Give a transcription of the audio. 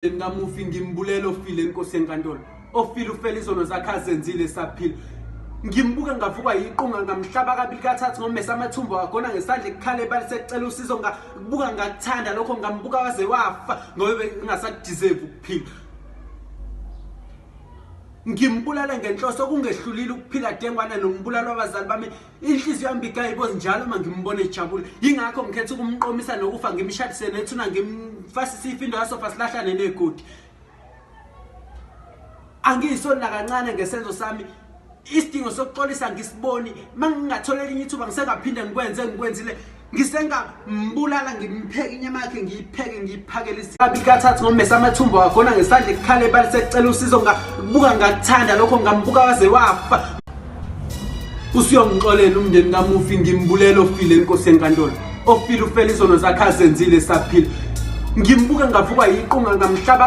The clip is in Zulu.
Kamufi ngimbulela ofile inkosi yenkantolo, ofile ufele izono zakhe azenzile saphila. Ngimbuke ngavukwa yiqunga, ngamhlaba kabili kathathu ngommese amathumbu agona ngesandla ekukhala ebali sekucela usizo. Ngakubuka ngakuthanda lokho, ngambuka waze wafa ngoba bengasakudeserve ukuphila. Ngimbulale ngenhloso okungehlulile ukuphila dengwane nombulalo wabazali bami. Inhliziyo yami igayibozi njalo uma ngimbona ejabule, yingakho ngikhetha ukumqomisa nokufa, ngimshadise nethuna, ngimfasise ifindo yasofa, silahlane negodi. Angiyisoni nakancane ngesenzo sami, isidingo sokuxolisa ngisiboni. Uma ngingathola elinye ithuba ngisengaphinde ngikwenze engikwenzile, ngisengambulala, ngimpheke inyama yakhe, ngiyipheke, ngiyiphakele kabili kathathu ngommese amathumbu agona ngesandla ekukhala ebali sekucela usizo. Ngakubuka ngakuthanda lokho, ngambuka waze wafa. Usuyongixolela umndeni kamufi, ngimbulela ofile inkosi yenkantolo, ofile ufele izono zakhe azenzile saphila. Ngimbuke ngavukwa yiqunga, ngamhlaba.